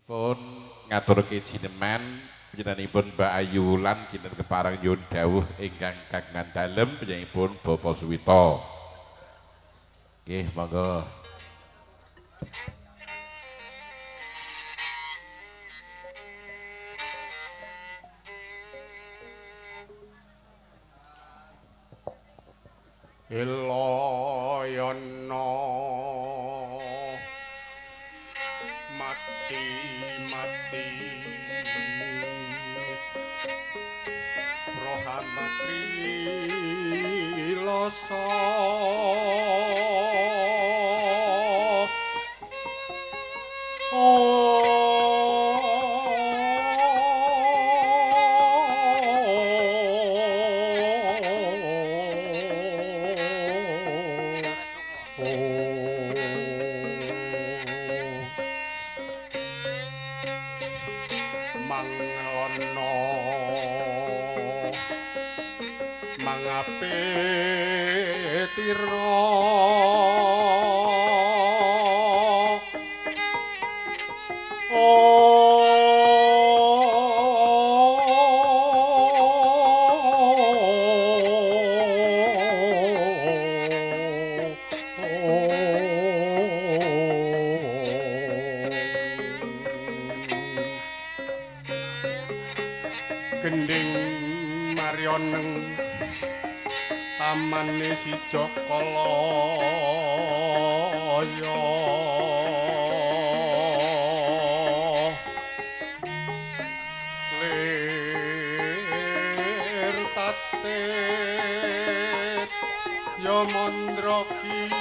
Pun ngaturke jineman panjenenganipun Mbak Ayu Wulan kinten kepareng nyuwun dawuh ingkang kagungan dalem panjenenganipun Bapak Suwito. Nggih, monggo. Ilayana mati mati rohamatri loso Manglono mangape tira Gending Maryoneng tamane si Jakalaya lir tatit ya mandrakini.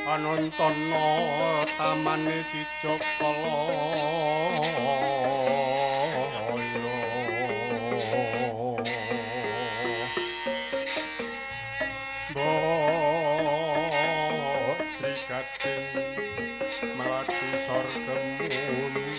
Anontana tamane si Jakalaya Mbok Trigading melati sorga muni.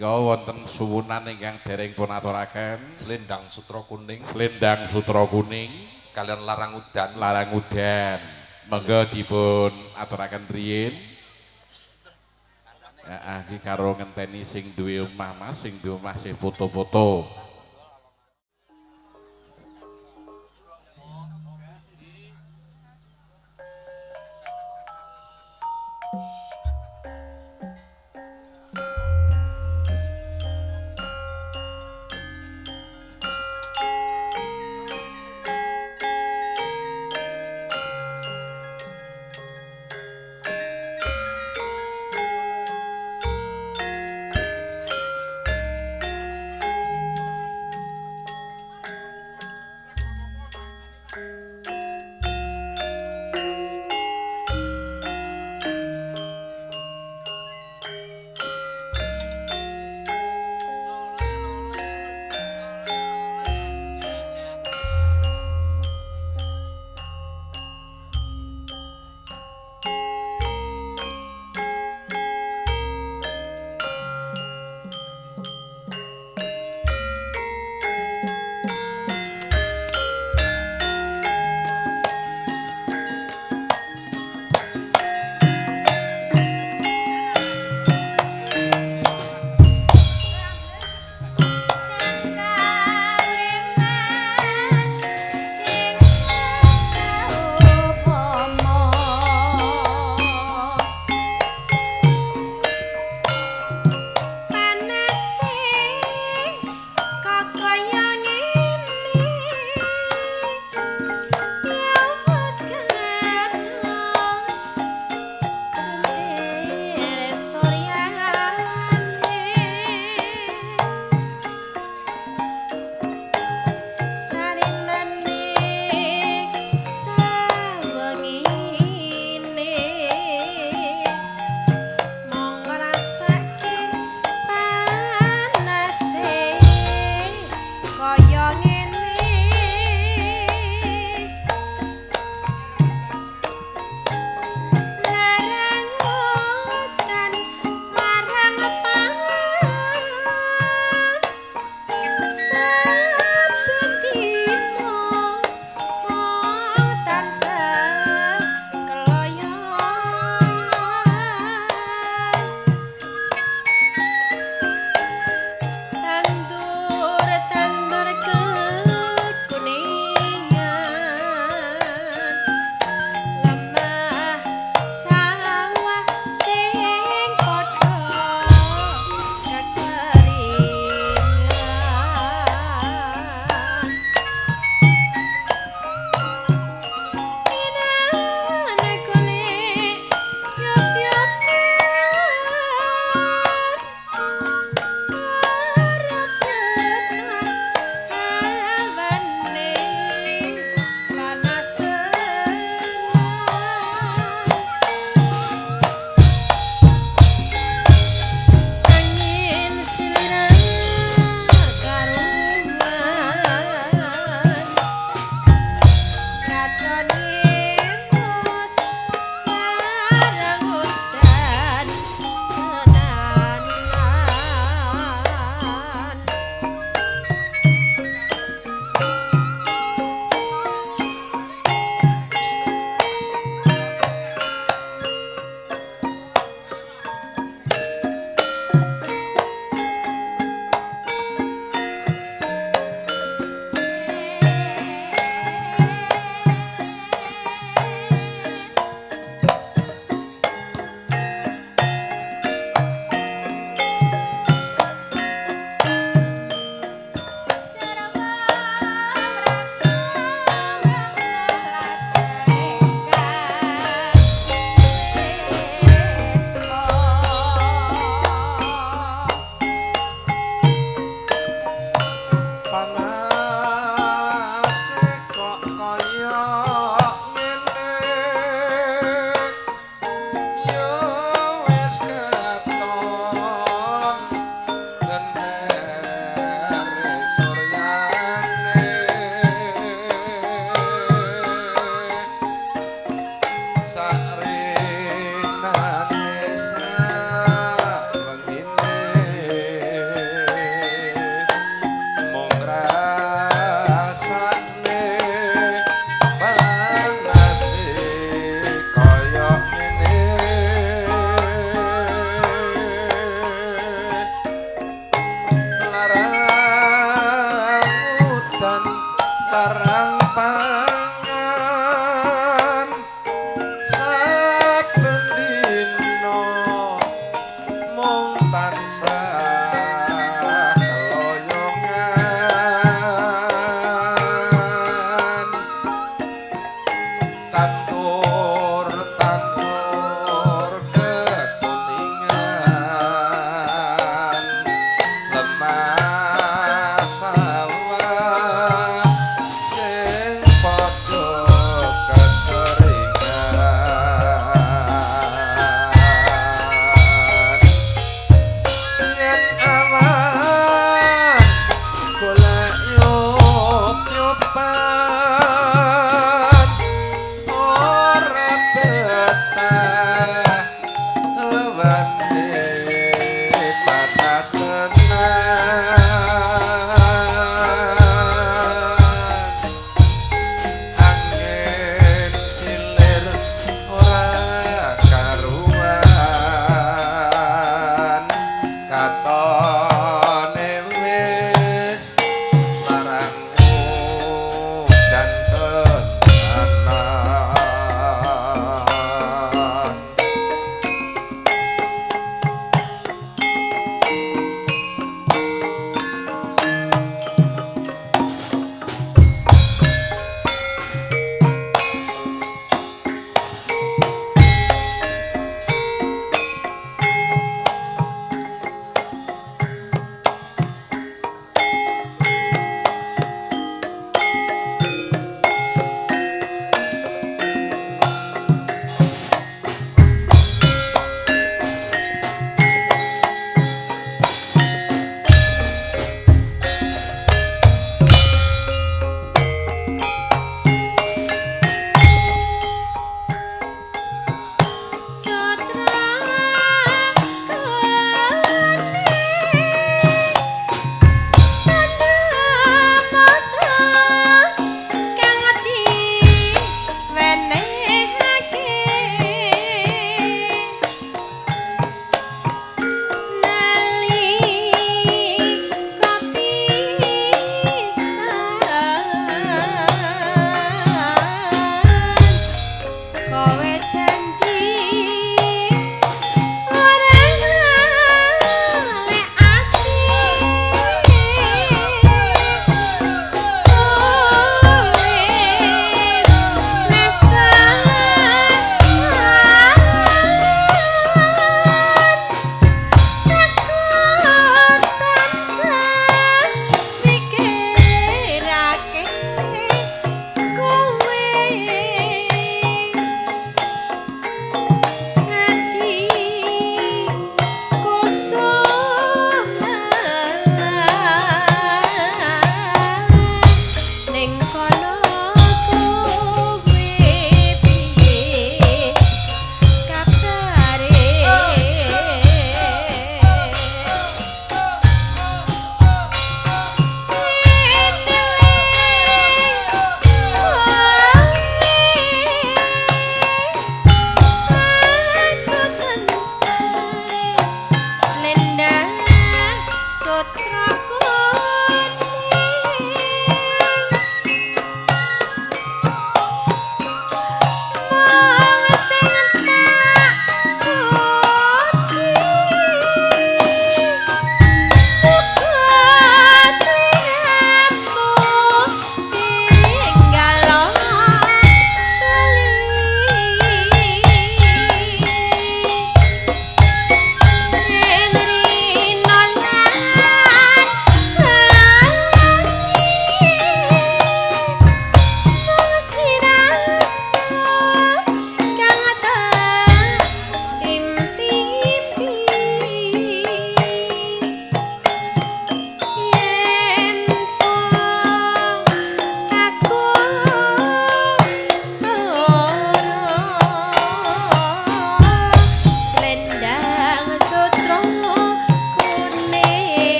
Nika wonten suwunan ingkang dereng pun aturaken. Selendang sutra kuning. Selendang sutra kuning kalian larang udan. Larang udan. Monggo dipun aturaken riyin. Heeh, iki karo ngenteni sing duwe omah Mas, sing duwe omah sing foto-foto.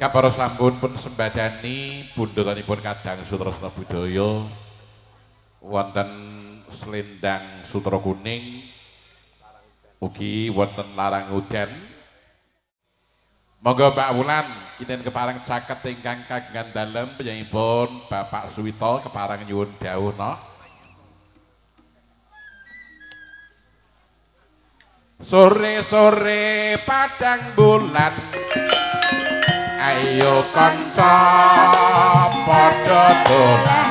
Kapara sampun pun sembadani bundotanipun Kadang Sutresna Budaya wonten selendang sutra kuning ugi wonten larang udan. Monggo Mbak Wulan kinten kepareng caket ingkang kagungan dalem panjenenganipun Bapak Suwito kepareng nyuwun dawuh no. Sore-sore padang bulan ayo kanca padha dolanan.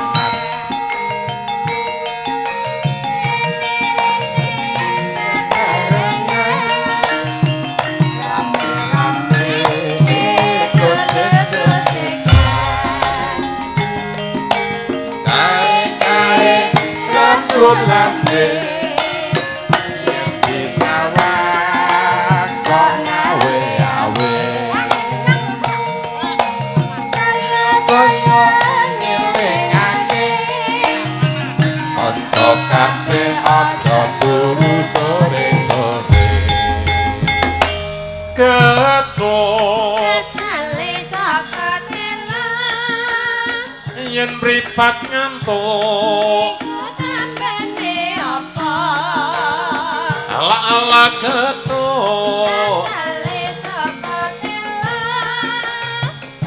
Kae-kae rembulan yen di sawah kok ngawe-awe. Kaya ngelingake kanca kabeh aja turu sore-sore. Ketuk Kesale saka tela yen mripat ngantuk iku tambane apa? Ala-ala ketuk Kesale saka tela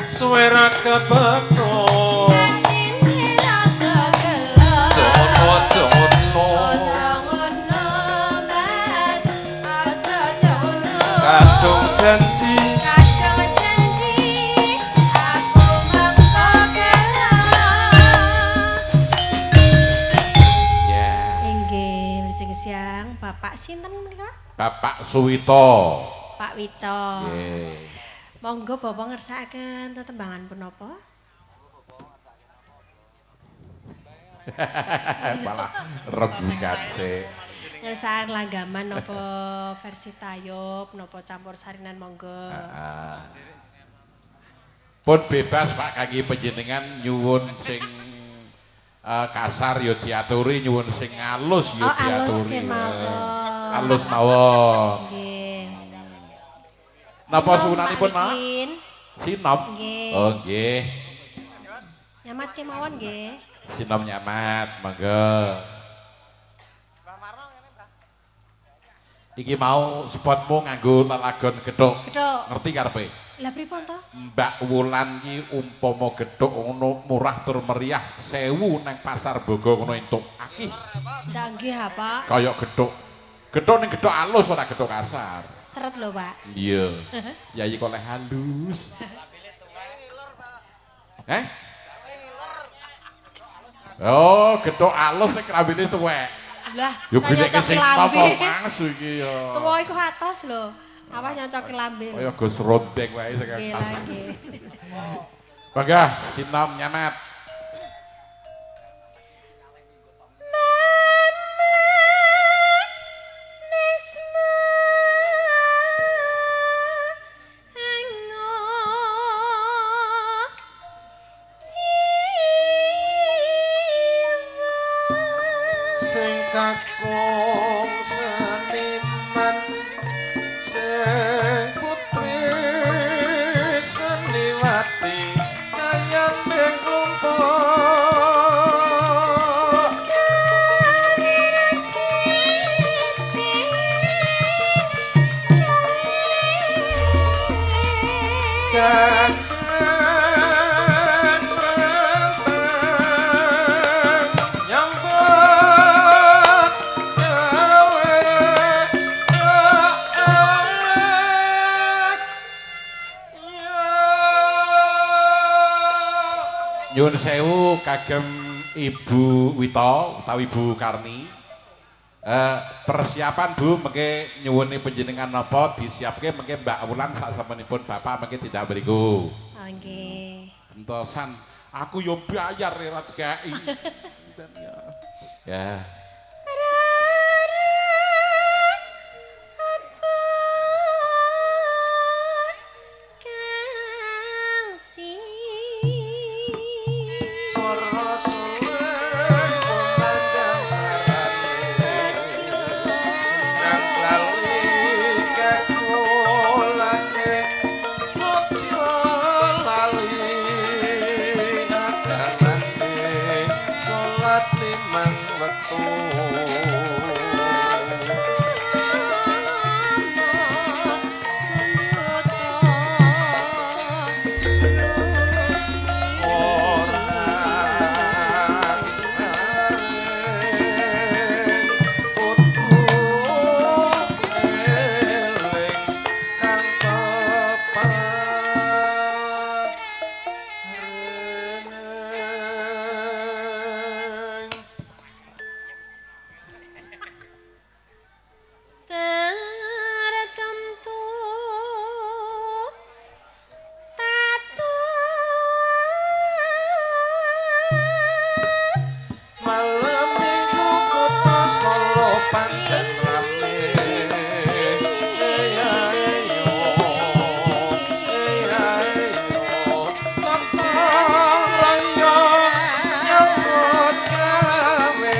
suwe ra kepethuk. atine rada gelo. Jono jono Aja ngono Mas, aja ngono. Kadung janji Kadung janji aku mengko gelo. Ya. Inggih, wilujeng siang. Bapak sinten menika? Bapak Suwito. Pak Wito. Nggih. Monggo Bapak ngersakaken tetembangan punapa? Malah rembukan sik. Ngersaan langgaman napa versi tayub napa campur sarinan monggo. Pun bebas Pak kangge panjenengan nyuwun sing kasar ya diaturi, nyuwun sing alus ya Oh, alus diaturi. kemawon. Alus mawon. Nggih. Napa suwunanipun, Mak? Rikin. Sinom. Nggih. Oh, nggih. Nyamat kemawon nggih. Sinom nyamat, monggo. Iki mau spotmu nganggo lelagon gethuk. Gethuk. Ngerti karepe? Lah pripun to? Mbak Wulan ki umpama gethuk ngono murah tur meriah 1000 nang pasar Bogo ngono entuk akeh Ndak nggih ha, Pak. kaya gethuk. Gethuk ning gethuk alus ora gethuk kasar. Seret lho, Pak. Iya. Yayi kok leh halus. Eh? Oh, gethuk alus ning klambine tuwek. Lah, Yo kok golek nyocoki sing lambe. apa Mas iki ya. Tuwa iku atos lho. Awas nyocoki lambe. Kaya Gus Rondeng wae sing Nggih atas. lah nggih. Mangga sinom nyamat. Sing kakung seniman, sing putri seniwati kayane klumpuk. Gandeng renteng nyambut gawe ya. Nyuwun sewu kagem Ibu Wito utawi Ibu Karni. Persiapan Bu mengke nyuwune panjenengan napa disiapke mengke Mbak Wulan sak sampun Bapak mengke tindak mriku. Oh nggih. Entosan aku yo bayar ora dikai. Ya. Swara suling kumandang sarane, jenang lali kekulane, aja lali agamane, salat limang wektu. Tertentu tatu Malam minggu kota Solo pancen rame. Eya eyo, eya eyo, kota raya nyambut gawe.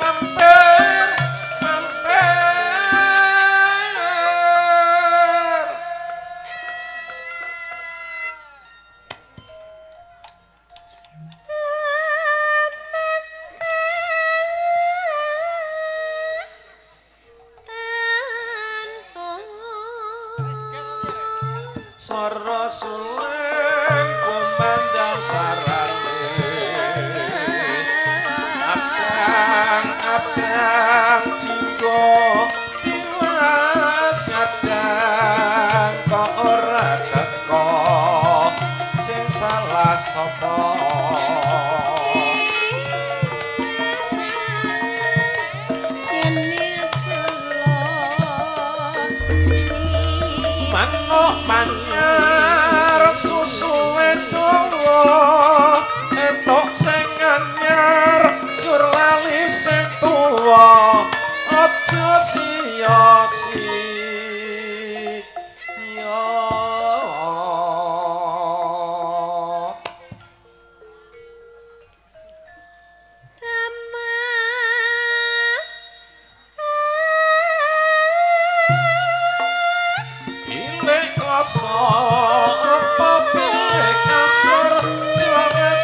Mampir. Swara suling kumandang sarane, abang abang jinggo tiwas ngadang kok. siya siya. Pilih klasa apa pilih kasar, jangan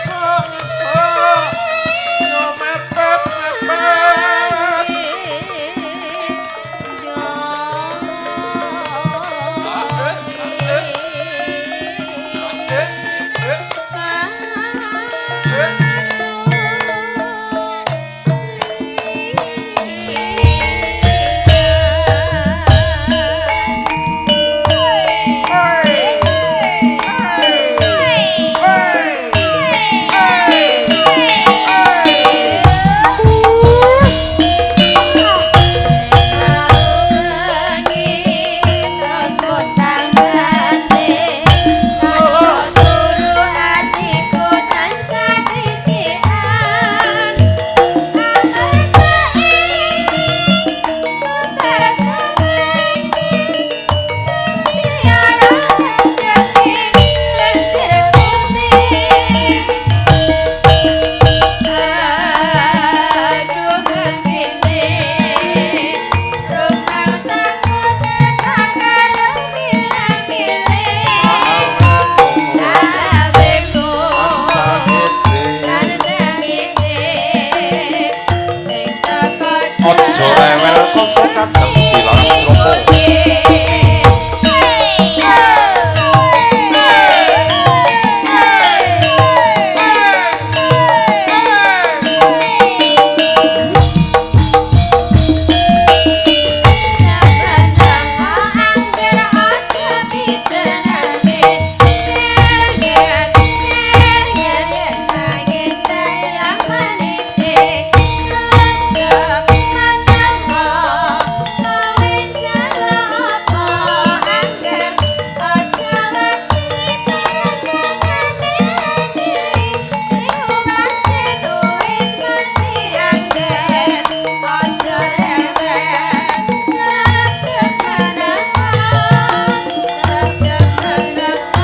ngesok mepet mepet. Ojo rewel kanca kadang dilaras tropo.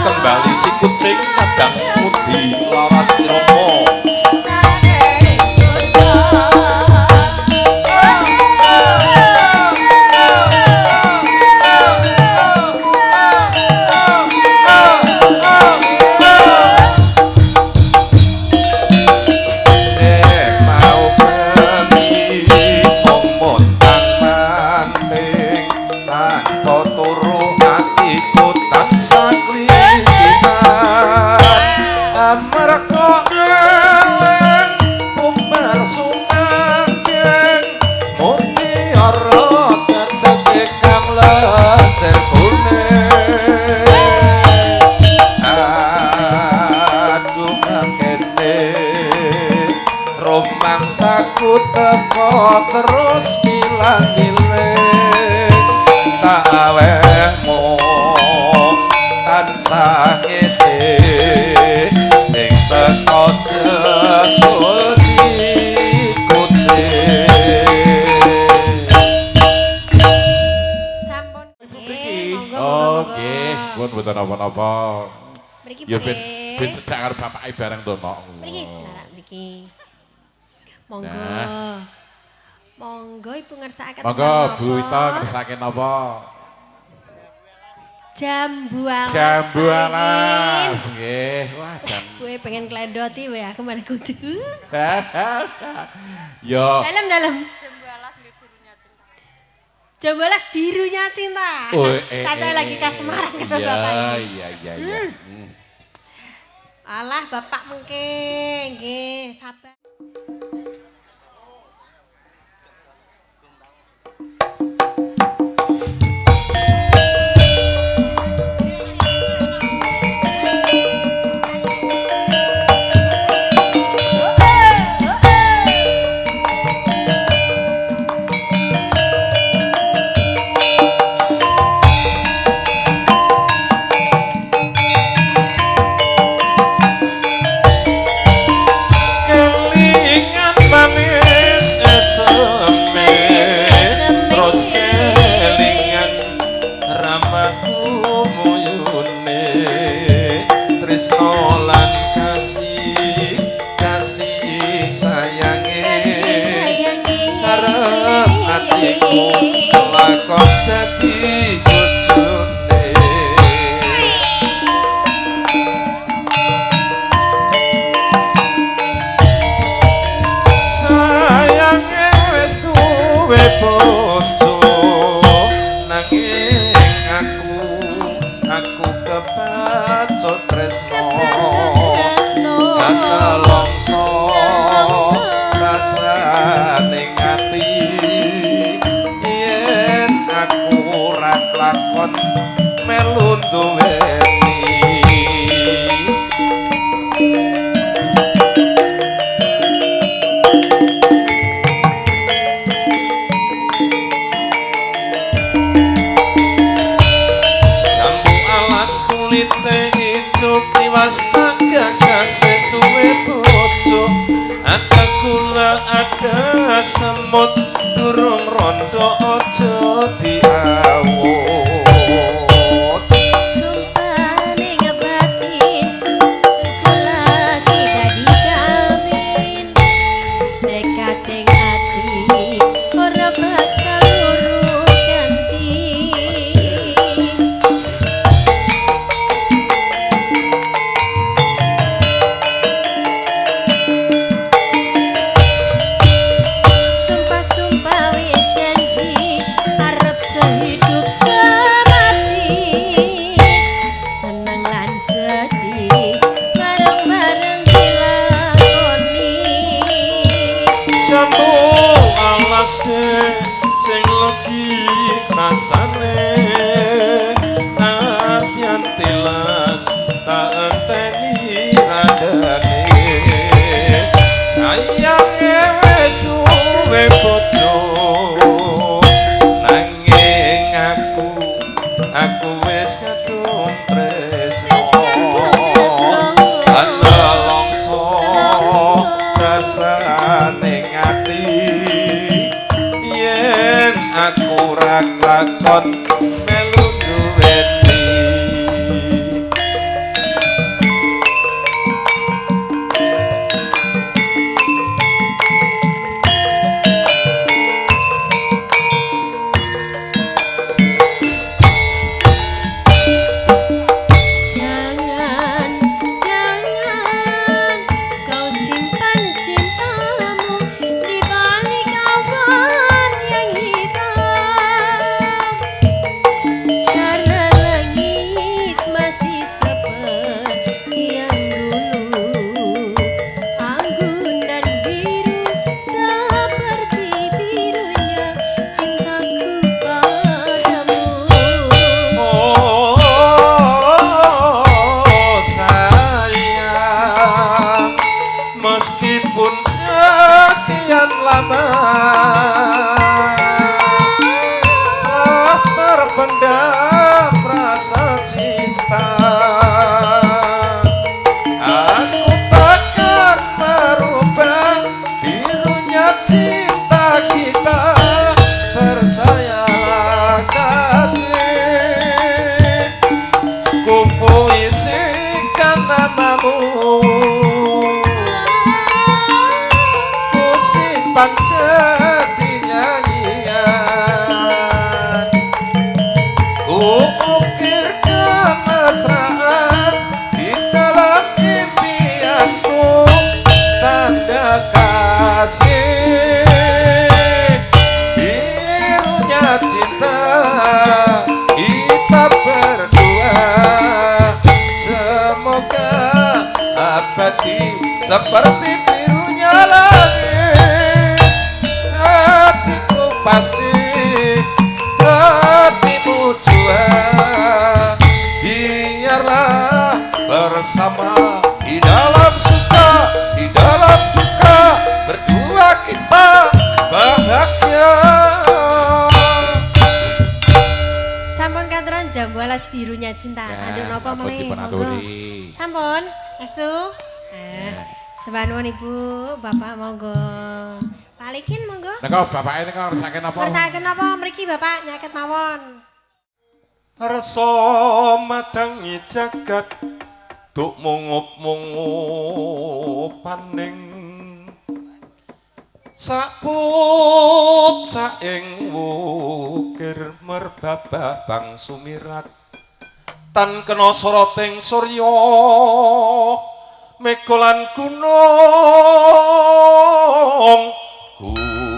Kembali si kucing kadang mudi laras tropo. Nek mau bengi wong montang manting tanpa turu atiku tansah klisikan. Amarga eling umbar sumangking mutiara teteke kang lecer kuning. Aduh mangkene romangsaku teko terus milang-miling tak awehmu tansah ngene sing teko jebul si kucing. Sampun. Ibu mriki. Oh, nggih, pun mboten napa-napa. Mriki Ya ben ben cedhak karo bapake bareng to, Nok. Mriki, narak mriki. Monggo. Nah. Monggo Ibu ngersakaken. Monggo Bu Wita ngersakaken napa? Jambu alas. Jambu alas. Nggih. Wah, jam. Kowe pengen klendoti wae aku malah kudu. Yo. Dalem-dalem. Jambu alas birunya cinta. Jambu alas birunya cinta. Oh, Caca lagi kasmaran karo bapak ini. Iya, iya, iya. Alah bapak mengke nggih, sabar. Kelingan Atiku lakon dadi bojone. Sayange wis duwe bojo, nanging aku kepacut tresno. Nelongso rasane ati yen aku ora klakon melu duweni. Jambu alas kulite ijo tiwas tak gagas wis duwe bojo. Ada gula ada semut durung rondo aja diawut. Sumpah ning batin kula sida dijamin, tekad ning ati ora bakal luru ganti. Sumpah-sumpah wis janji arep sehidup semati, seneng lan sedih bareng-bareng dilakoni. Jambu alas sing legi rasane, atian tilas tak enteni randane. Sayange wis duwe bojo, nanging aku wis kadung tresno. Nelongso rasane ati yen aku ora klakon melu duweni. Jangan, jangan kau simpan cintamu di balik awan yang hitam, karena langit masih seperti yang dulu, anggun dan biru seperti birunya cintaku padamu. Oh sayang, meskipun sekian lama telah terpendam rasa cinta, aku takkan merubah birunya cinta kita. Percayalah kasih, ku puisikan namamu, ku simpan jadi nyanyian, ku ukir kemesraan di dalam impianku, tanda kasih birunya cinta kita berdua. Semoga abadi seperti birunya langit, hatiku pasti hatimu jua. Biarlah bersama di dalam suka, di dalam duka, berdua kita bahagia. Sampun katuran jambu alas birunya cinta. Ya, Anduk napa sampun melih? dipun Monggo. aturi. Sampun, estu. Sembah nuwun Ibu, Bapak monggo. Pak Likin monggo. Nika bapake nika ngersake napa? Ngersakaken napa mriki Bapak nyaket mawon. Rasa madangi jagat duk mungup-mungupaning Sapucaing wukir merbabah bang sumirat tan kena soroting surya mega lan gunung gunung.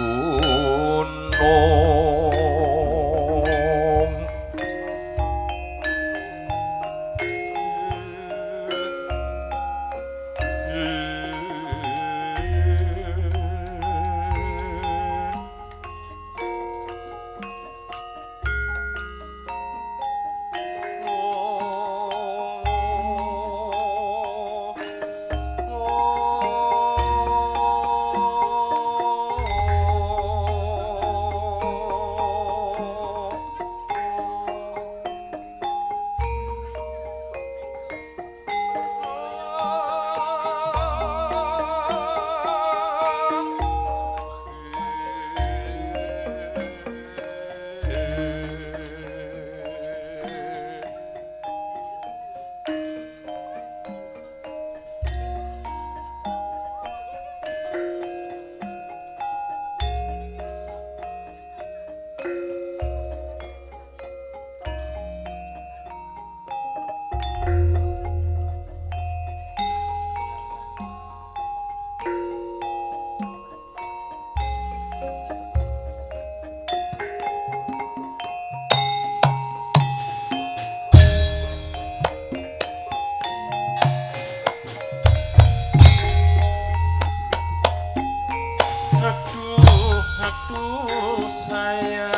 Aduh, aduh sayang,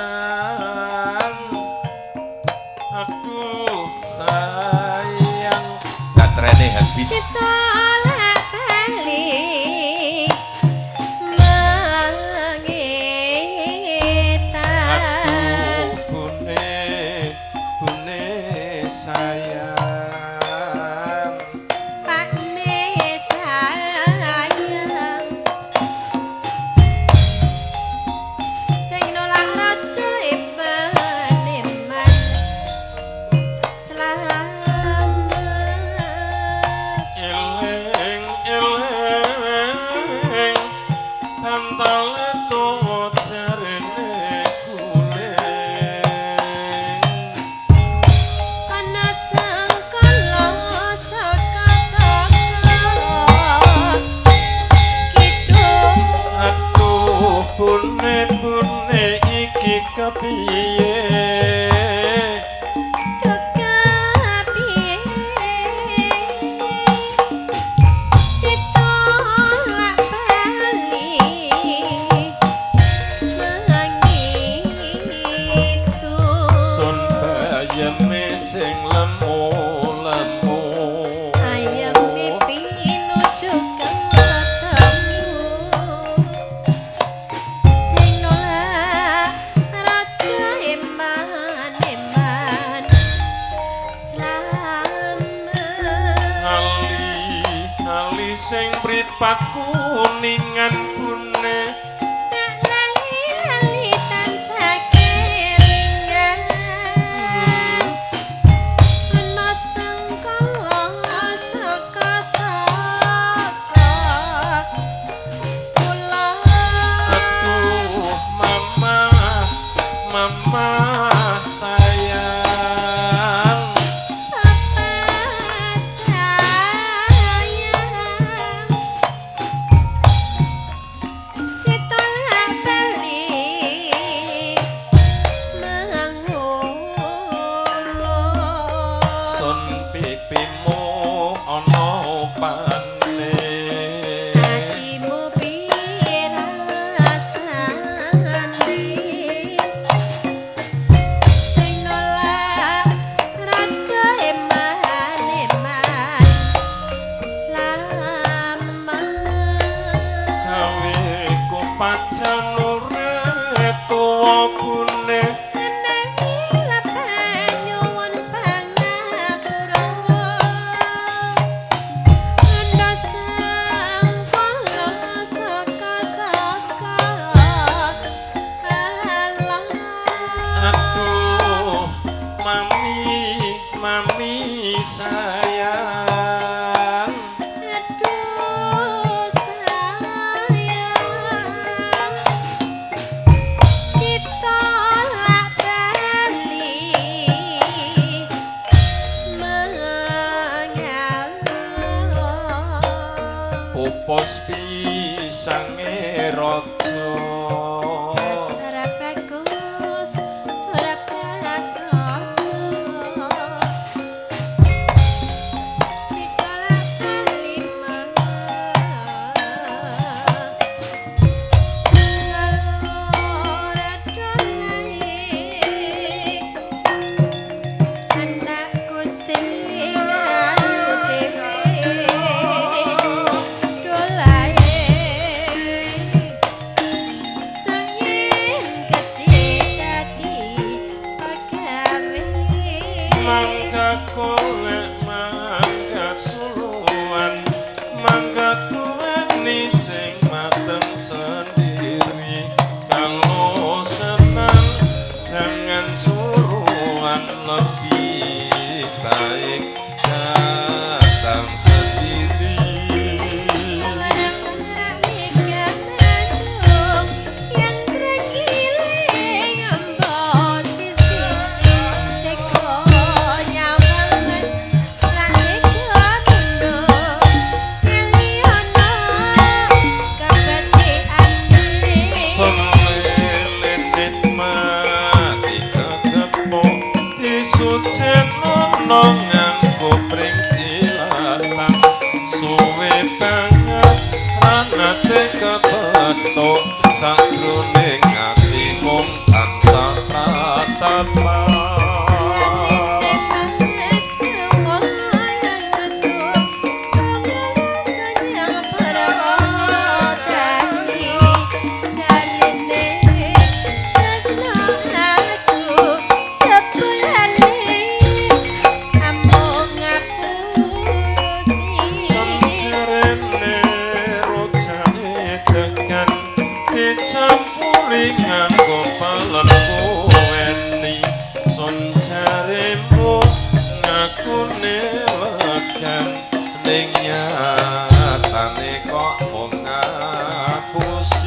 aduh sayang. Baterainya habis. Ditolak bali mengetan. Aduh bune, bune sayang. Pakne sayang sing nolak raja eman selamat. Eling eling bantale tuwa jarene guling. Ana sangkala saka-saka kidung. Aduh bune bune iki kepiye? Duh kepiye ditolak bali mengitu. Sun bayeme sing lemu lemu. Ayam pipi nuju ketemu sing nolak raja eman eman slamet. Ali ali sing mripat kuningan bune. Tak lali lali tansah kelingan ana sangkala saka-saka kula. Aduh mama mama sayang. Papa sayang ditolak bali mangolo. Sun pipimu ana pane. Atimu piye rasane sing nolak raja eman eman slamet. Gawe kopajan urip tuwa bune. Menawi lepat nyuwun pangapura ana sangkala saka-saka kalah. Aduh mami mami sayang. Aduh sayang. sange raja. Ora bagus ora prasaja ditolak lima ora dolae anakku sing ayu dhewe dolae sangin gedhe dadi pagawe. Mangga golek mangga suluan, mangga kuweni sing mateng sendiri. Kalau senang jangan suruhan, lebih baik datang sendiri. Semlelendit mati kekepuk disucenono nganggo pring silatan. Suwe banget ranate kepethuk sajroning ati mung tansah tatapan. Sanjarene rojane degan dicampuri nganggo pelen kuweni. Sun jaremu ngakune legan ning nyatane kok mung ngapusi.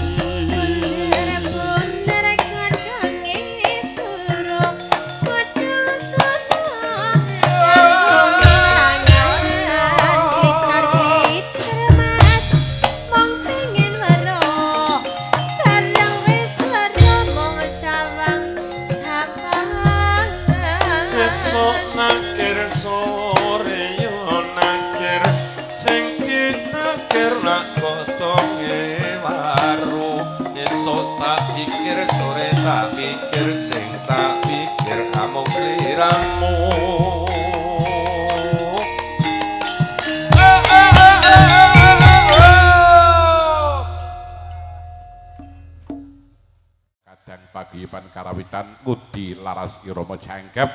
Esok nakir sore yo nakir sing ditakir nak gotonge waru. Esok tak pikir sore tak pikir sing tak pikir amung sliramu. Kadang paguyuban karawitan ngudi laras irama jangkep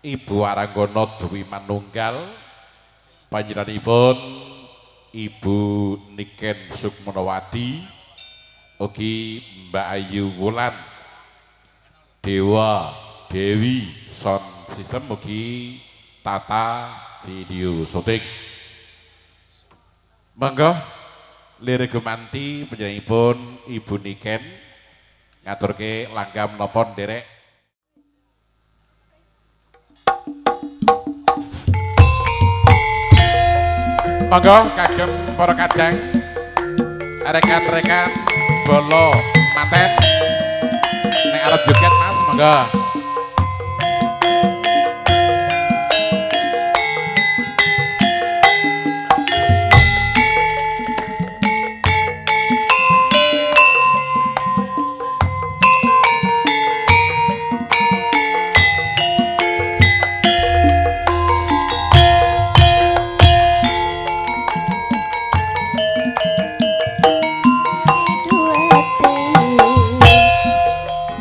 Ibu Waranggono Dwi Manunggal panjenenganipun Ibu Niken Sukmonowati ugi Mbak Ayu Wulan Dewa Dewi Sound System ugi tata video syuting. Monggo lirik gumanti panjenenganipun Ibu Niken ngaturke langgam napa nderek. Monggo kagem para kadang rekan-rekan bolo maten nek arep joget Mas monggo.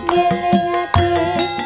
Ngelingake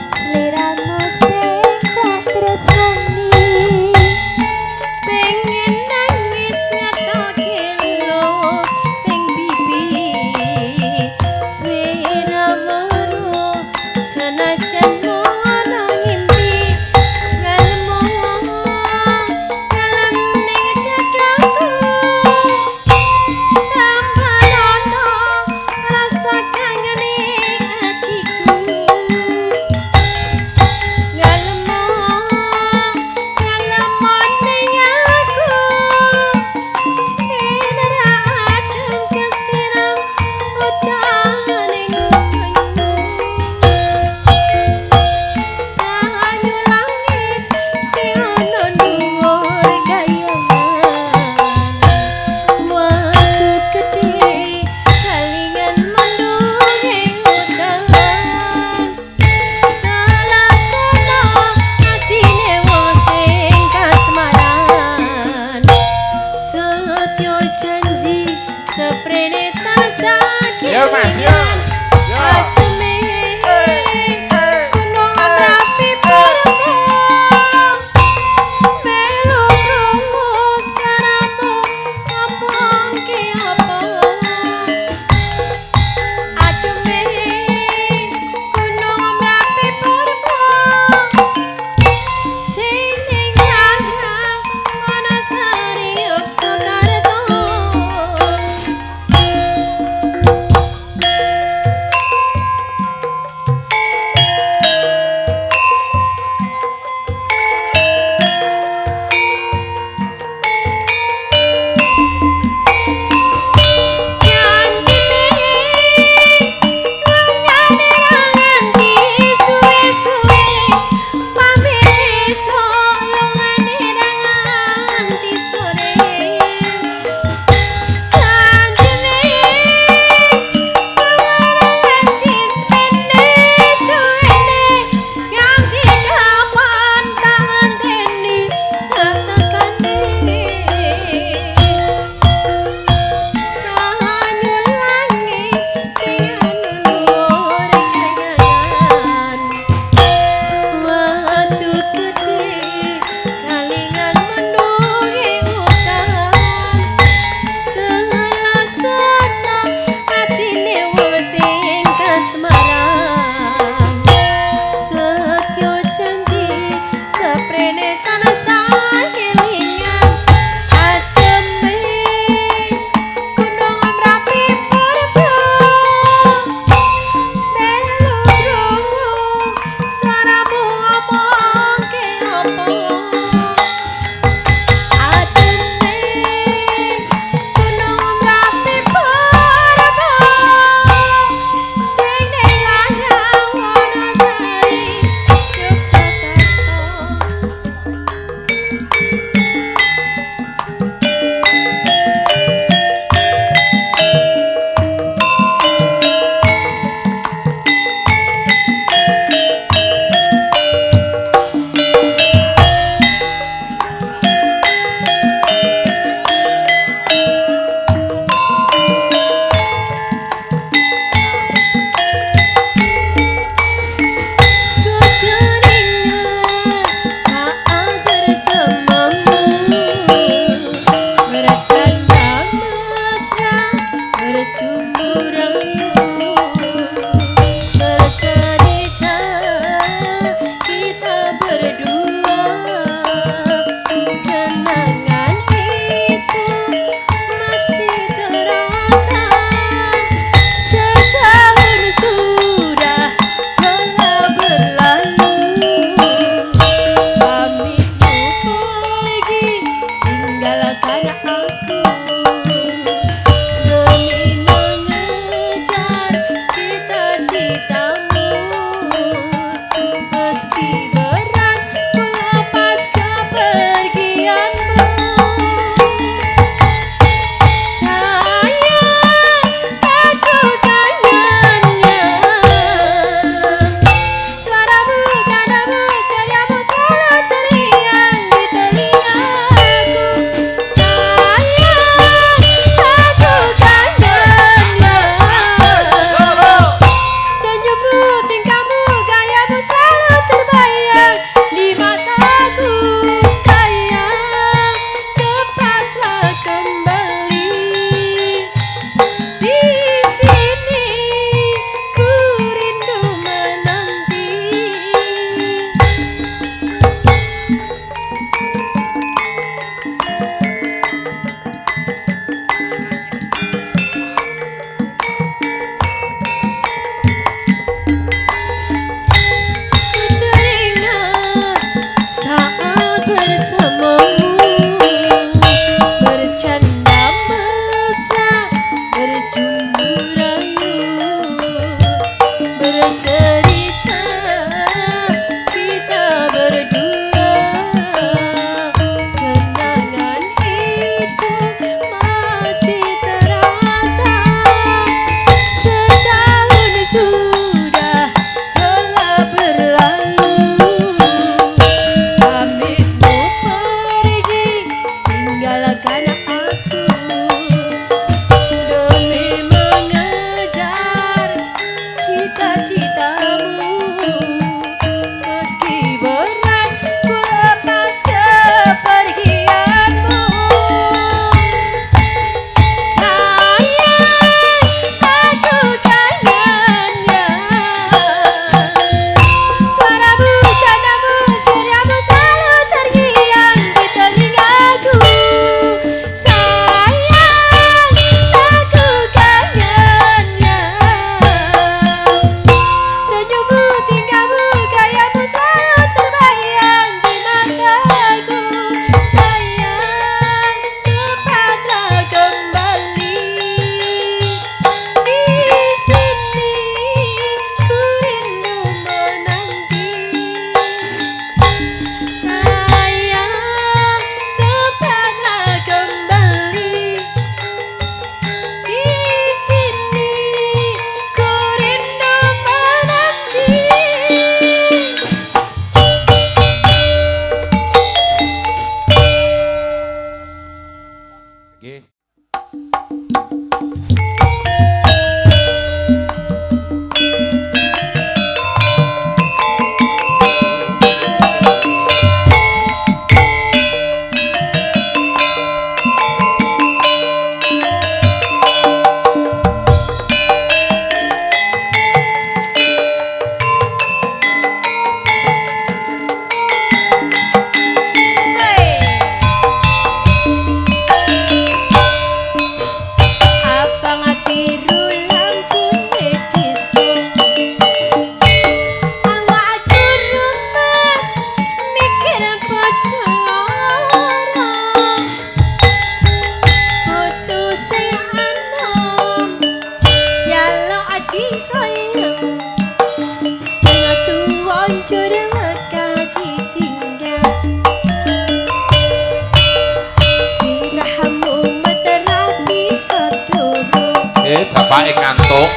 Bapake ngantuk.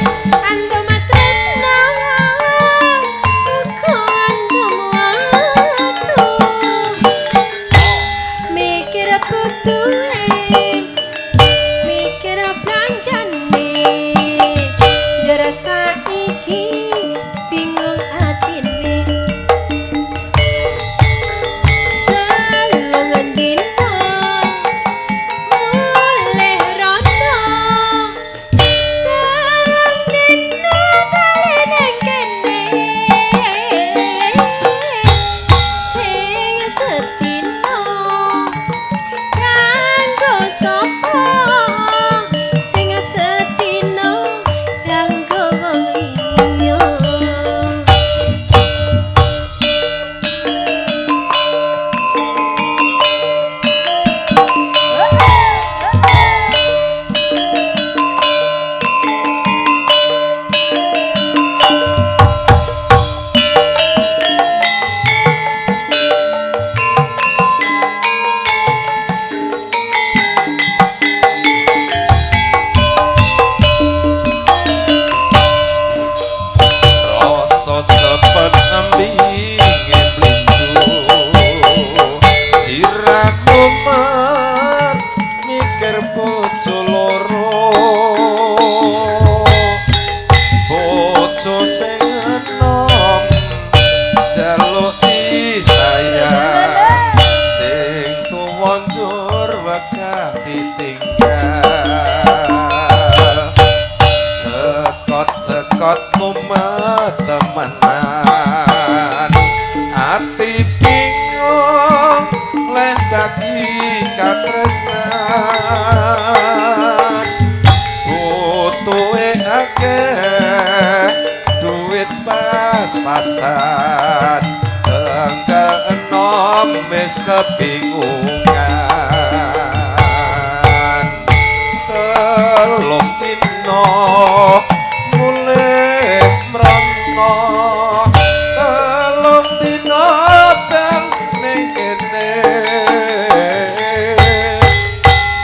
Andom tresna uga andom watu. Mikir butuhe, mikir belanjane. Ngerasa iki bingung atine. Telung dina mulih rata. Telung dina bali ning kene. Sing sedina kanggo sapa? Sing sedina kanggo wong liya. Rasa sepet embinge blindu. Sirah mumet mikir bojo loro. Bojo sing enom njaluk disayang, sing tuwa njur wegah ditinggal. Sekot-sekot mumet temenan, ati bingung leh dadi katresnan. Butuhe akeh duit pas-pasan, engkel enom wis kebingungan. Telung dina mulih mrono, telung dina bal ning kene.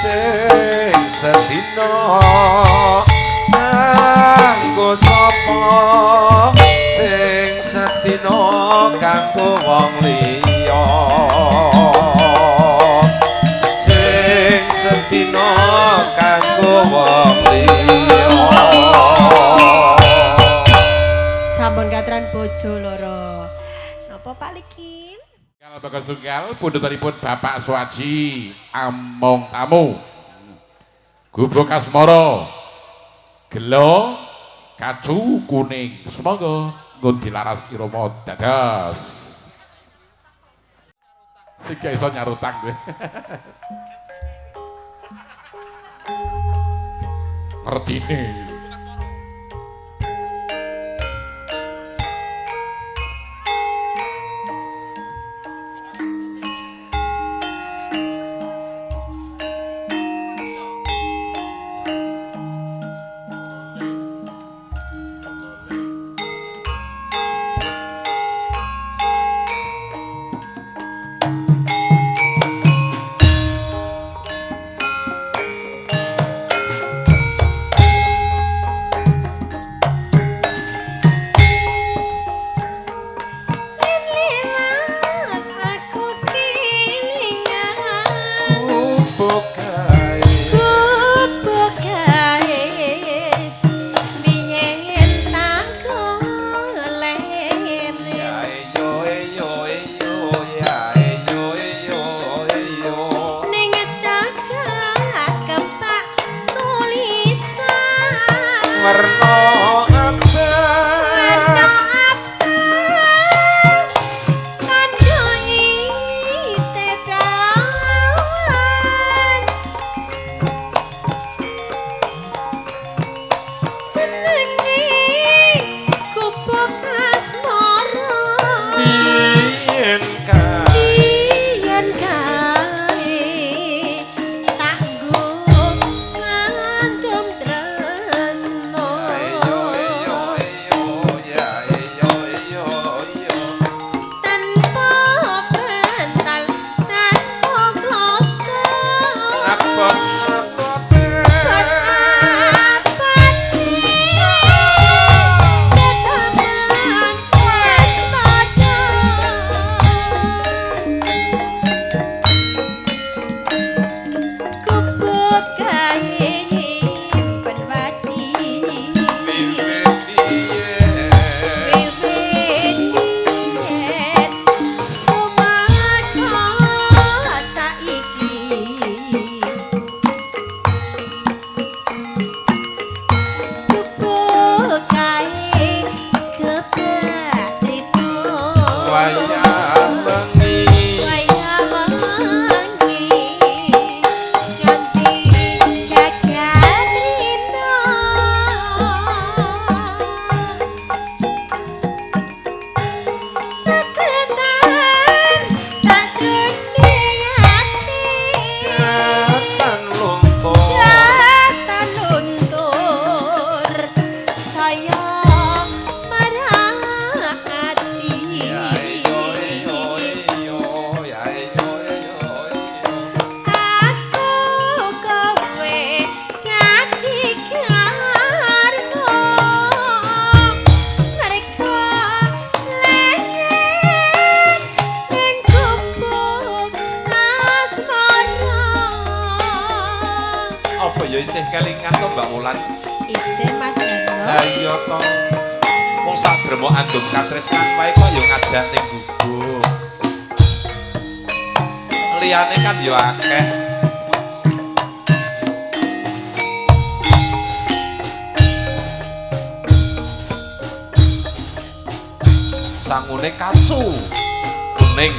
Sing sedina kanggo sapa? Sing sedina kanggo wong liya. Sing sedina kanggo wong liya. Sampun katuran bojo loro. Napa Pak Likin? Tunggal bagas tunggal pundhutanipun Bapak Suwaji among tamu. Gubuk Asmara. Gelo kacu kuning. Semoga nggon dilaras irama dados. Sing gak iso nyarutang kowe. Ngertine. Isih kelingan to Mbak Wulan? Isih Mas Darno. Lah iya to. Wong sak dremo andum katresnan wae kok ya ngajak ning gubuk. Liyane kan ya akeh. Sangune kacu kuning.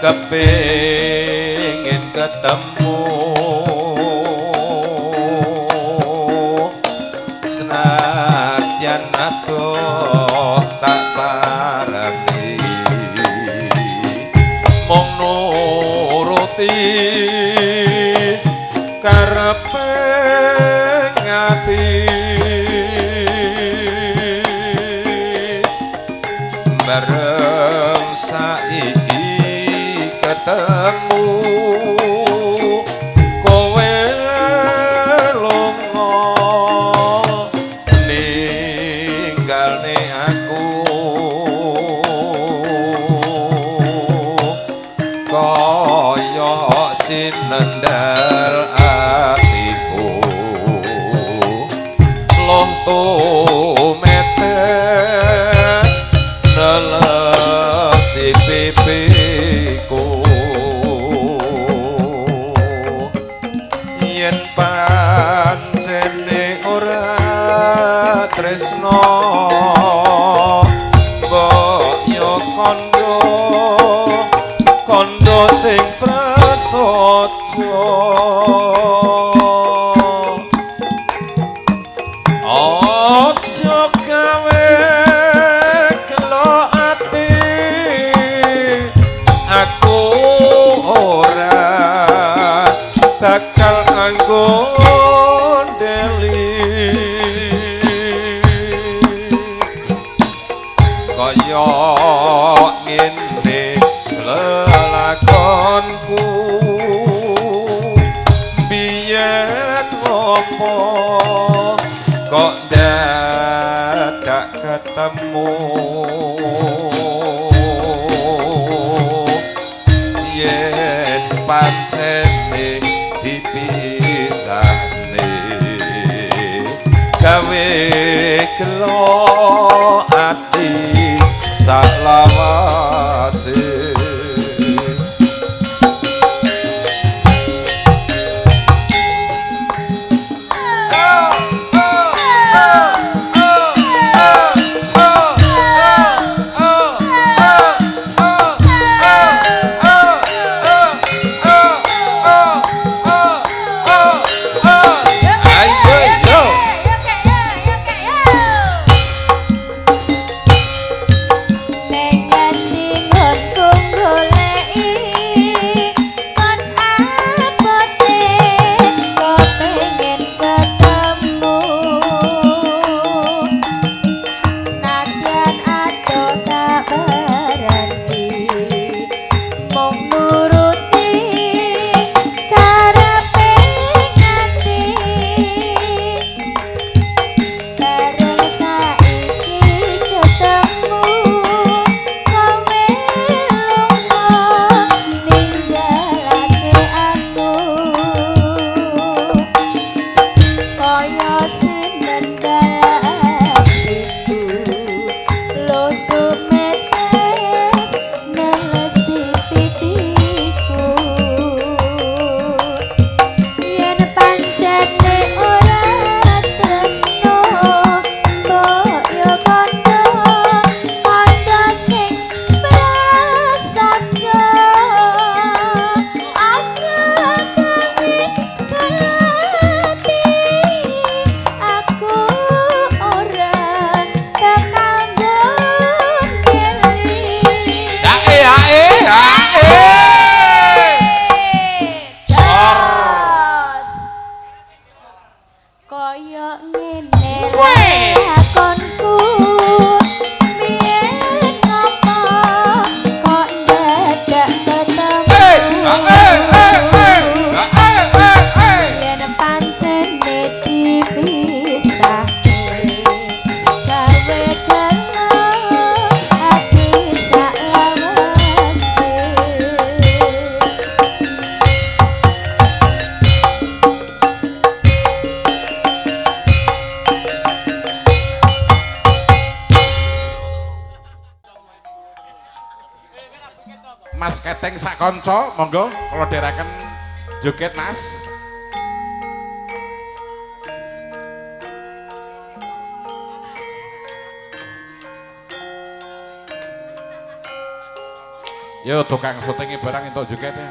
Kepingin ketemu senadyan adoh tak pareng. karepe ngati bareng saiki ketemu kowe lunga ninggalne aku kaya sinendal atiku loh tumetes nelesi pipiku yen pancene ora tresno mbok yo kandha kandha sing prasaja aja gawe gelo ati aku ora bakal anggondeli kaya ngene lelakonku biyen opo kok dadak ketemu yen pancene dipisahne gawe gelo ati saklawase. Mas Keteng sak kanca, monggo kula dherekaken joget Mas. Yo tukang syutinge barang entuk joget ya.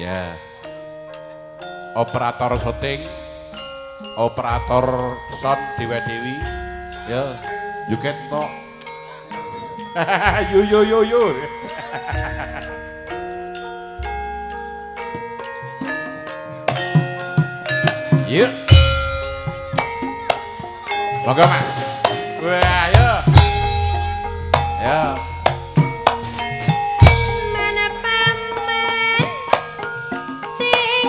Ya. Operator syuting, operator sound Dewa Dewi. Ya, you can talk. Yo yo yo yo. Yuk. Monggo Mas. Wah, ayo. Ya. Mana paman sing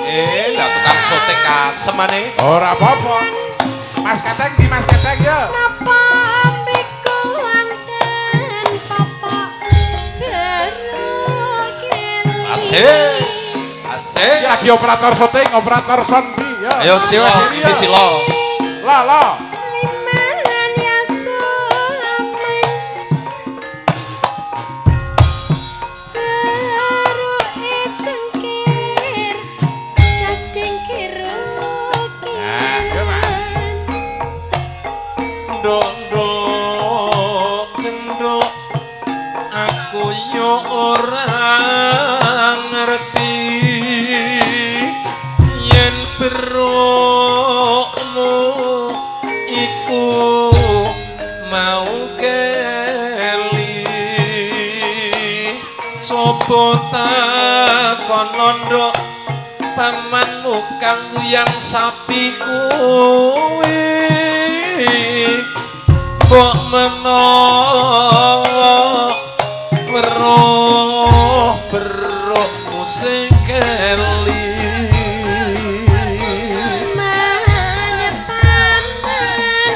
Lah tukang sote kasemane. Ora apa-apa. Mas Keteng di Mas Keteng ya. Napa mriku wonten papak berukeli. Asik. Asik. Iki lagi operator syuting, operator sound di ya. Ayo silo, iki silo. La la. Limanan ya sulaman beruke cengkir gading kirukiran. Nah, yo Mas. Nduk nduk kenduk aku yo ora ngerti yen berukmu iku mau keli. Coba takon nduk pamanmu kang guyang sapi kuwi, mbok menawa weruh berukmu sing keli. Mana paman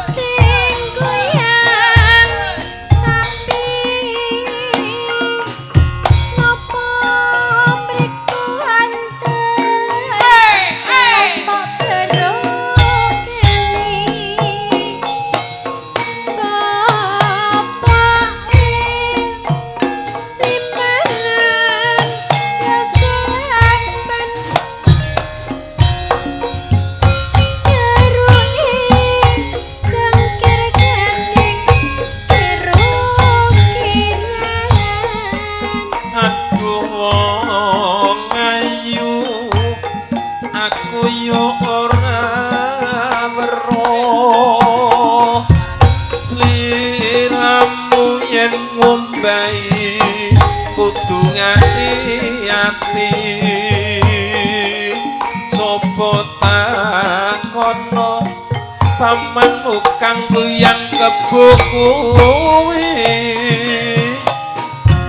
sing goyang sapi, napa mriku wonten papak berukeli. Bapake limanan ya sulaman keruke cengkir gading kerukiran. Aduh wong ayu aku yo ora weruh sliramu yen ngombahi kudu ngati-ati. Sopo takono pamanmu kang guyang kebo kuwi,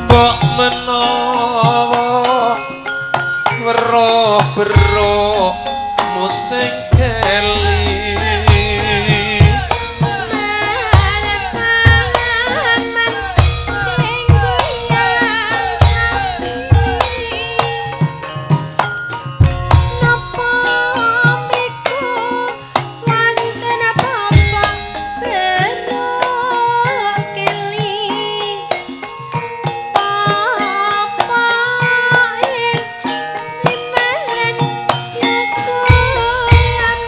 mbok menawa weruh berukmu sing keli. Mana paman sing goyang sapi, napa mriku wonten papak berukeli. Papake limanan ya sulaman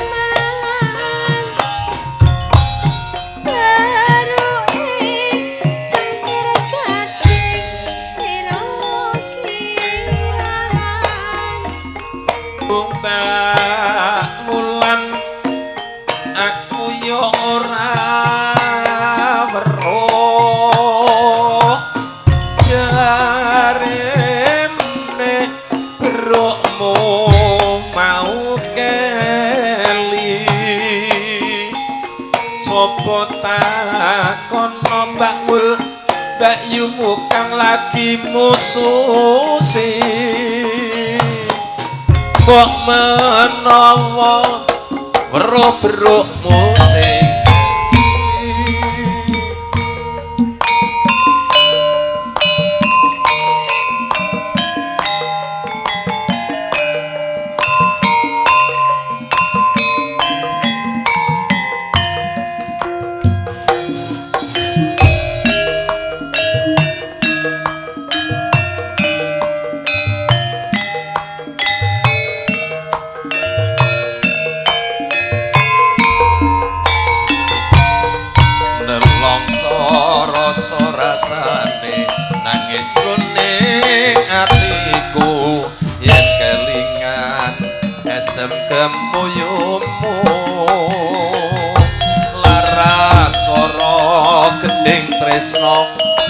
beruke cengkir gading kerukiran. Mbak Wulan aku yo ora weruh jarene berukmu mau keli. Sopo takono Mbak Wul mbakyumu kang lagi mususi, mbok menawa weruh berukmu sing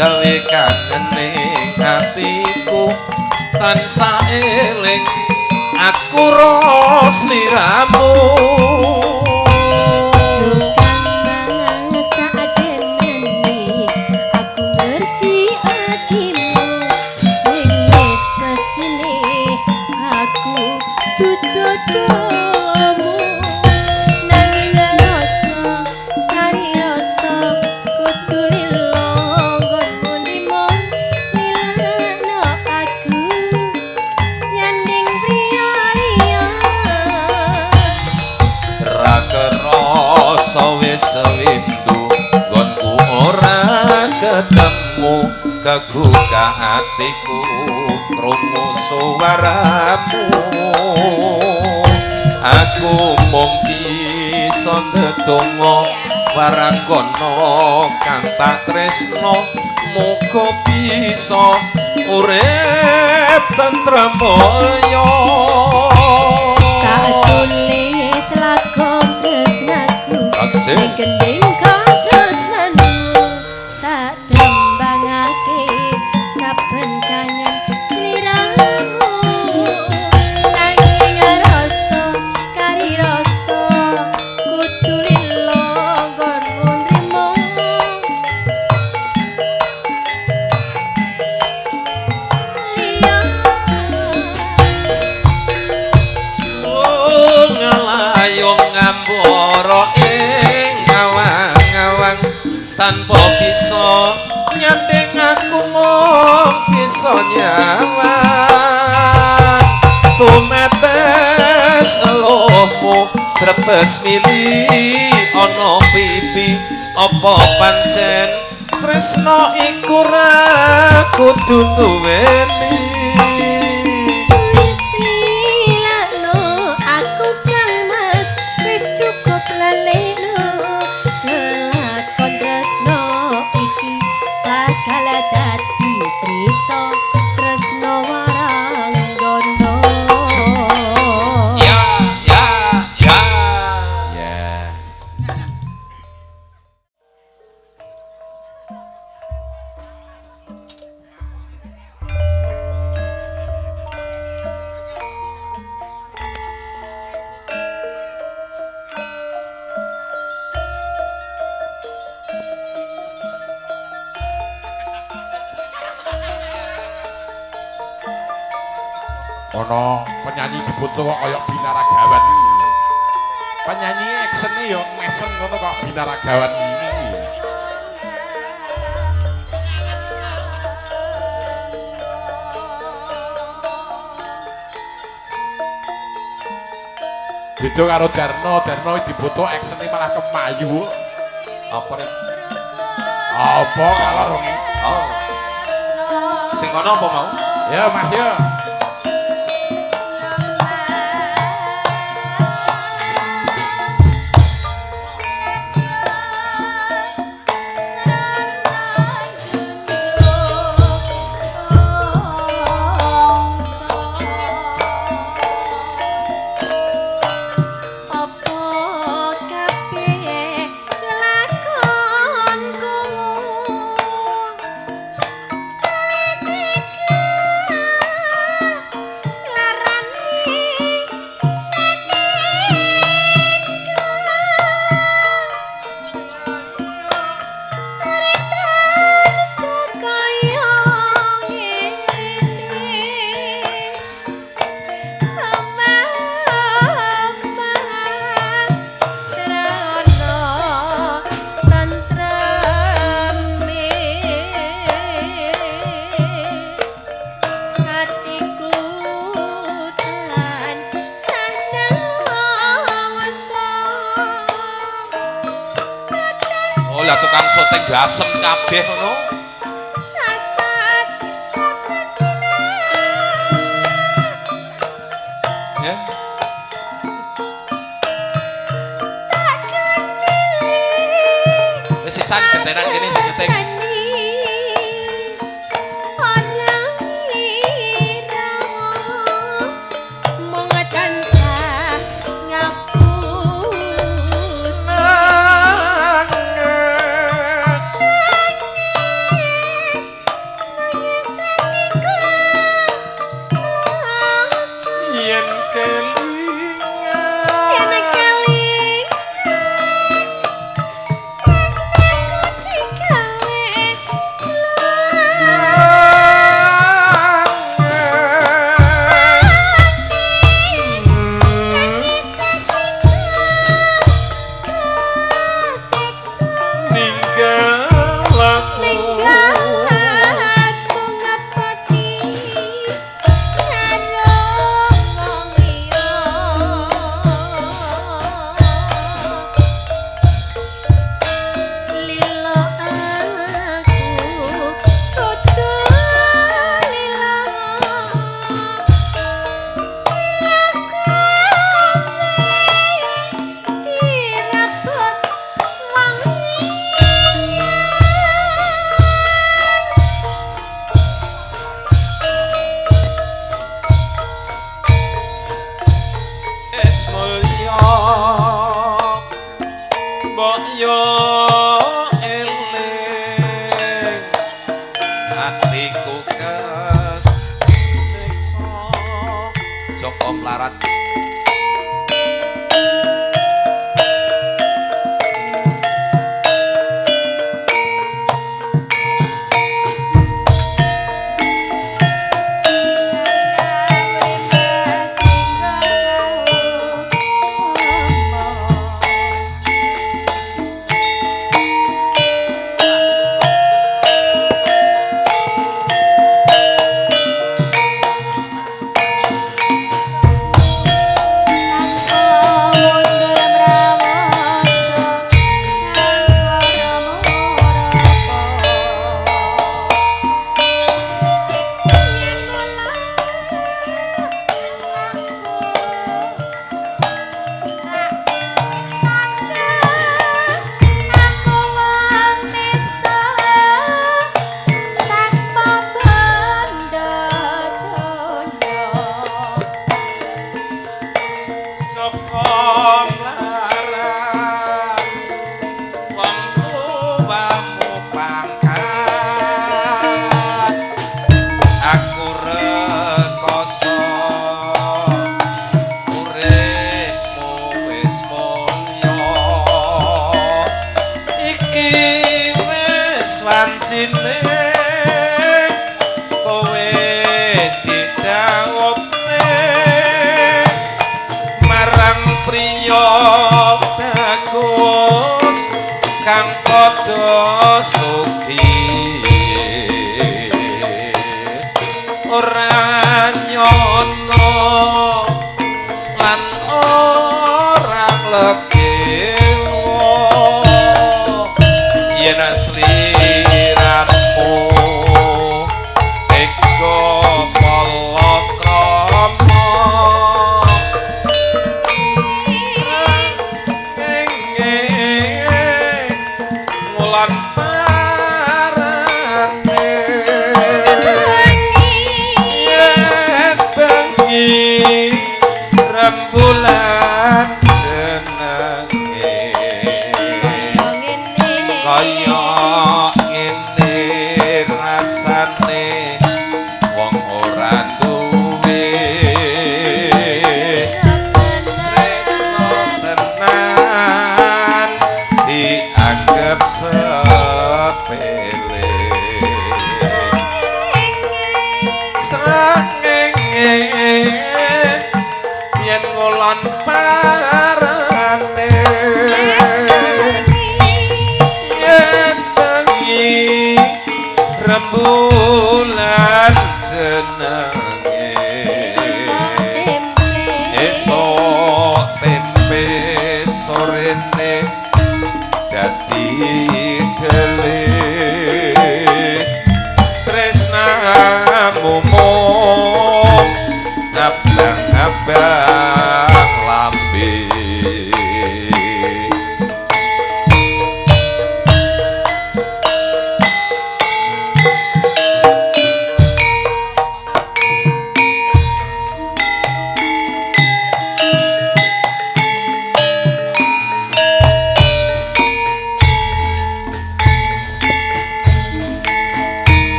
Gawe kangen ning atiku tansah eling aku ro sliramu. Aku ngerti atimu ning wis pastine aku jodohmu nanging rasa kari rasa kudu lilo nggonmu nrimo nilano aku nyanding priya liya. Ra kerasa wis windu nggonku ora ketemu kegugah atiku krungu suaramu. Aku mung bisa ndedonga waranggono kang tak tresno muga bisa urip tentrem mulya. Tak tulis lakon tresnaku Asik. ing gending katresnanmu tak tembangake saben kangen sliramu nanging rasa kari rasa kudu lilo nggonmu nrimo liya. Ngalayung ngambara ing awang-awang tanpa bisa nyanding aku mung bisa nyawang tumetes eluhmu brebes mili ana pipi apa pancen tresno iku ra kudu duweni. Wis lilakno aku Kang Mas wis cukup lalekno lelakon tresno iki bakal dadi crita tresno waranggono. Ya ya ya. Ya. Ono penyanyi dibutuh kok kaya binaragawan iki. Penyanyi actione ya mesem ngono kok binaragawan iki. Beda karo Darno, Darno dibutuh actione malah kemayu. Apa rek? Apa kalor wong iki? Oh. Sing kono apa mau? Ya Mas ya. Apa kabeh lakonku Oh lah tukang syuting gasem kabeh ngono. Sasat saben dina. Ya. Tak kenili. Wis sisan gentenan kene sing nyeting. Ora ngira mung tansah ngapusi. Nangis. mlarat.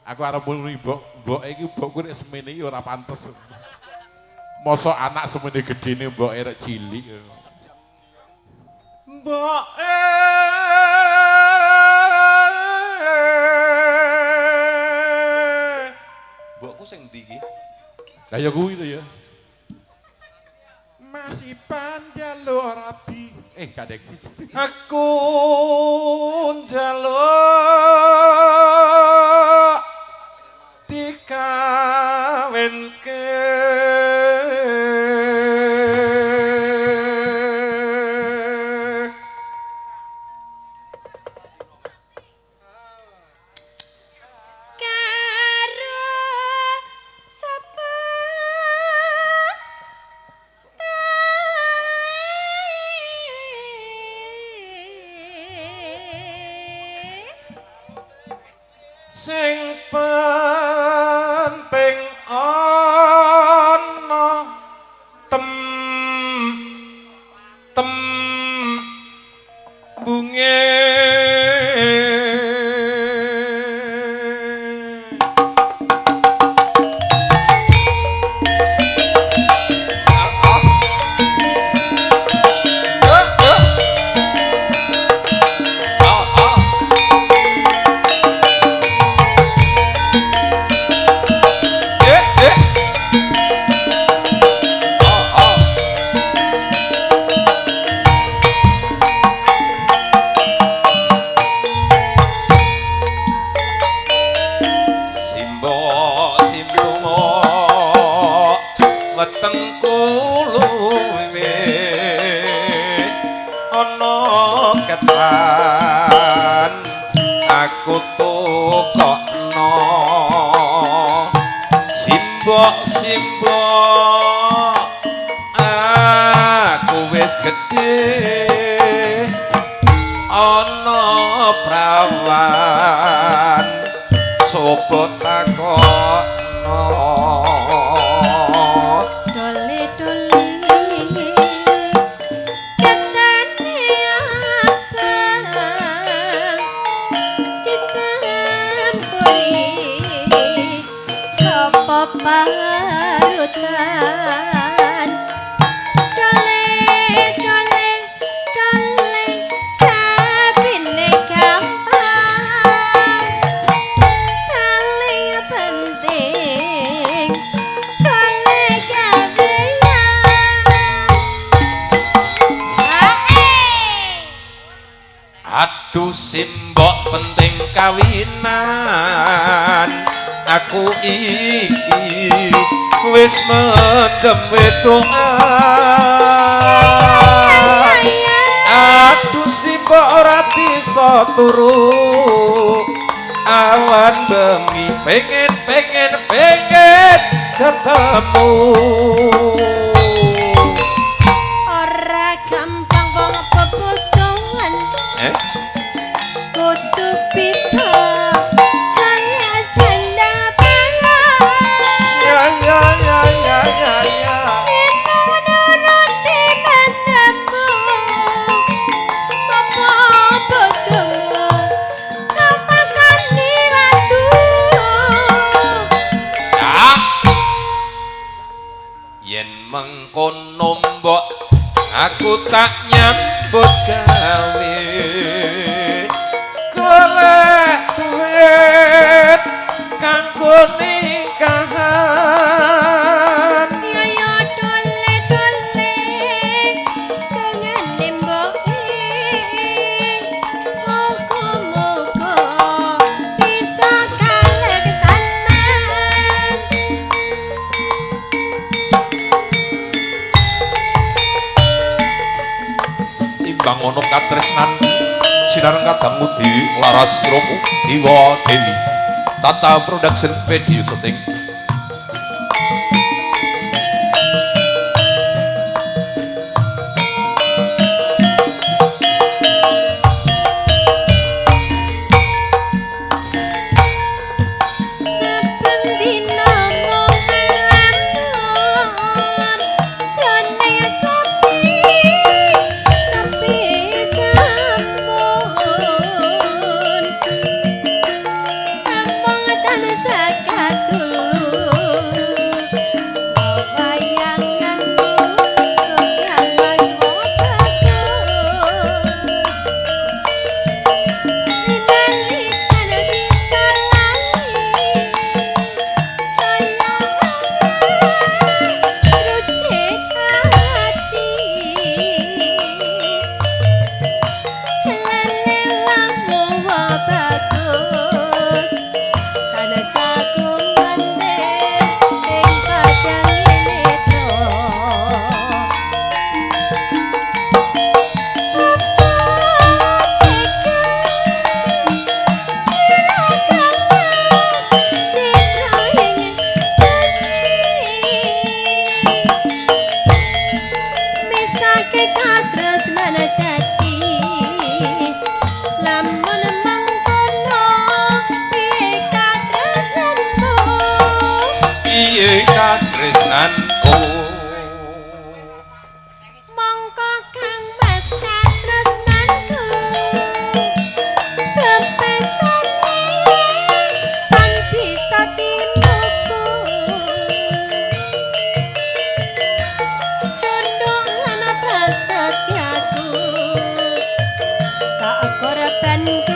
Aku arep muni mbok, mbok iki mbokku nek semene iki ora pantes. Mosok anak semene gedene mbok erek cilik. Mbok mbokku sing ndi iki? Lah ya kuwi to ya. Masih panjaluk rabi. Kadek. Aku njaluk dikawinke karo sapa sing Bunge aku tukokno simbok simbok aku wis gedhe ana prawan sopo takokno parutan dole dole dole kabine gampang paling penting dole gawean. Aduh simbok penting kawinan aku iki wis mendem wedokan. Aduh simbok ora bisa turu awan bengi pengen pengen pengen ketemu. Ora gampang wong bebojoan kudu bisa mengkono mbok aku tak nyambut gawe golek duit kanggo nikahan. Ya dole dole kengene mboke muga-muga bisa kaleksanan. Timbang ana katresnan sinareng kadangmu di laras kromo Dewa Dewi Tata Production Video Syuting. Saben dina mung nglamun jane sepi sepi sampun among tansah katulungan. Nggih.